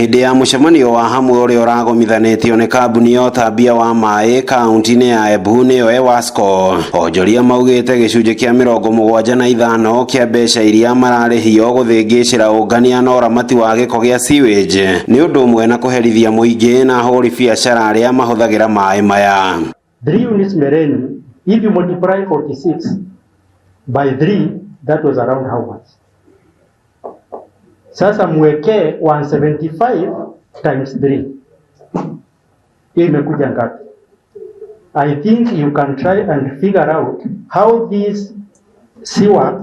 Hĩndĩ ya mũcemanio wa hamwe ũrĩa ũragomithanĩtio nĩ kambuni ya ũtambia wa maĩ kaunti-inĩ ya Embu nĩyo EWASCO, onjoria maugĩte gĩcunjĩ kĩa 75 kĩa mbeca iria mararĩhio gũthĩngĩcĩra ũngania na ũramati wa gĩko gĩa sewage nĩ ũndũ ũmwe na kũherithia mũingĩ na ahũri biacara arĩa mahũthagĩra maĩ maya. 3 units Mereni, if you multiply 46 by 3, that was around how much? Sasa mwekee 175 times 3. Hiyo imekuja ngapi? I think you can try and figure out how this sewer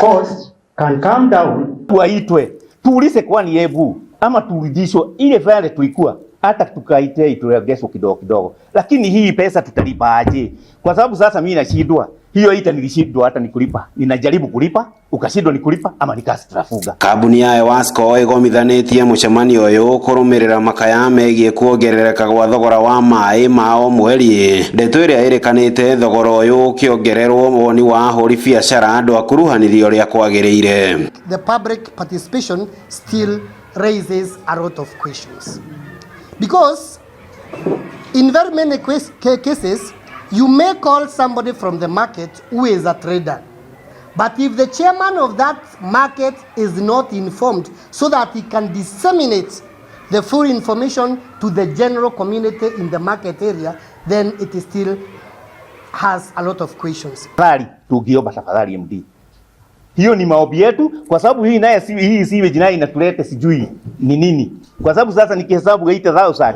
cost can come down. Tuaitwe tuulize, kwani Embu ama turudishwe ile fare tulikuwa hata tukaitea ituregeshwe kidogo kidogo, lakini hii pesa tutalipa aje? Kwa sababu sasa mimi nashindwa hiyo ita nilishindwa hata nikulipa, ninajaribu kulipa ukashindwa nikulipa, ama nikasi tutafunga. Kambuni ya EWASCO ĩgomithanĩtie mũcemanio ũyũ kũrũmĩrĩra makaya megiĩ kuongerereka gwa thogora wa maĩ ma o mweri. Ndeto ĩrĩa ĩrĩkanĩte thogora ũyũ ũkĩongererwo woni wa ahũri biacara ndwakuruhanirio ũrĩa kwagĩrĩire. The public participation still raises a lot of questions. Because in very many cases, you may call somebody from the market who is a trader. But if the chairman of that market is not informed so that he can disseminate the full information to the general community in the market area, then it still has a lot of questions. Tafadhali tukiomba, tafadhali MD, hiyo ni maombi yetu, kwa sababu hii naye si hii sewage naye inatulete sijui ni nini, kwa sababu sasa nikihesabu 8000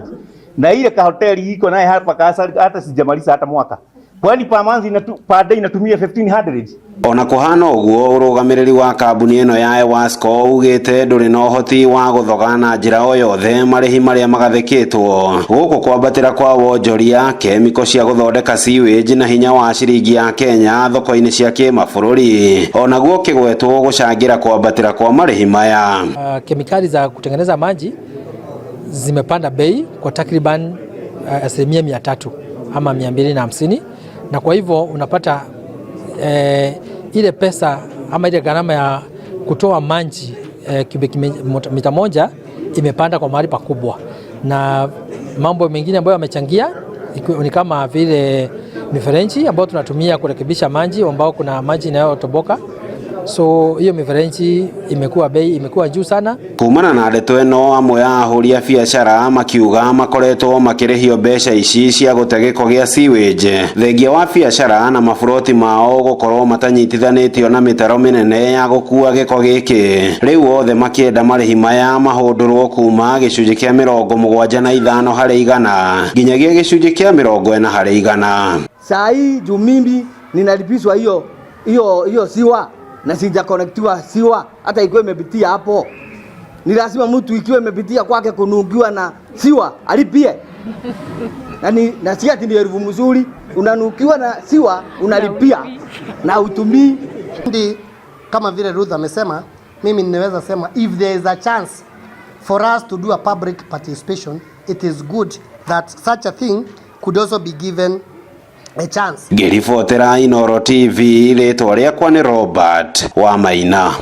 na ile ka hoteli iko naye hapa kasa, hata sijamaliza hata mwaka, kwani per month per day inatumia 1500. Ona kũhana ũguo, ũrũgamĩrĩri wa kambuni ĩno ya EWASCO ugĩte ndũrĩ na ũhoti wa gũthoga na njĩra o yothe marĩhi marĩa magathĩkĩtwo. Gũkũ kwambatĩra kwa wonjoria, kemiko cia gũthondeka sewage na hinya wa ciringi ya Kenya thoko-inĩ cia kĩmabũrũri onaguo ũkĩgwetwo gũcangĩra kwambatĩra kwa marĩhi maya. Kemikali za kutengeneza maji zimepanda bei kwa takriban 300% ama 250, na kwa hivyo unapata ile pesa ama ile gharama ya kutoa maji cubic mita 1 imepanda kwa mahali pakubwa, na mambo mengine ambayo yamechangia ni kama vile mifereji ambayo tunatumia kurekebisha maji, ambao kuna maji inayotoboka, so hiyo mifereji imekuwa bei imekuwa juu sana. Kumana na ndeto ĩno, amwe a ahũri a biacara makiuga makoretwo makĩrĩhio mbeca ici cia gũte gĩko gĩa sewage thengia wa biacara na maburoti mao gũkorwo matanyitithanĩtio na mĩtaro mĩnene ya gũkua gĩko gĩkĩ. Rĩu othe makĩenda marĩhi maya mahũndũrwo kuma gĩcunjĩ kĩa 75% nginyagia gĩcunjĩ kĩa 40%. Saa hii juu mimi ninalipishwa hiyo hiyo hiyo sewer na sijakonektiwa sewer, hata ikiwa imepitia hapo, ni lazima mtu ikiwa imepitia kwake kunungiwa na sewer alipie. Na si ati ni elfu mzuri, unanukiwa na sewer unalipia na utumii. Ndi kama vile Ruth amesema, mimi ninaweza sema if there is a chance for us to do a public participation, it is good that such a thing could also be given a chance. Ngĩribotera Inooro TV, rĩtwa rĩakwa nĩ Robert Wamaina.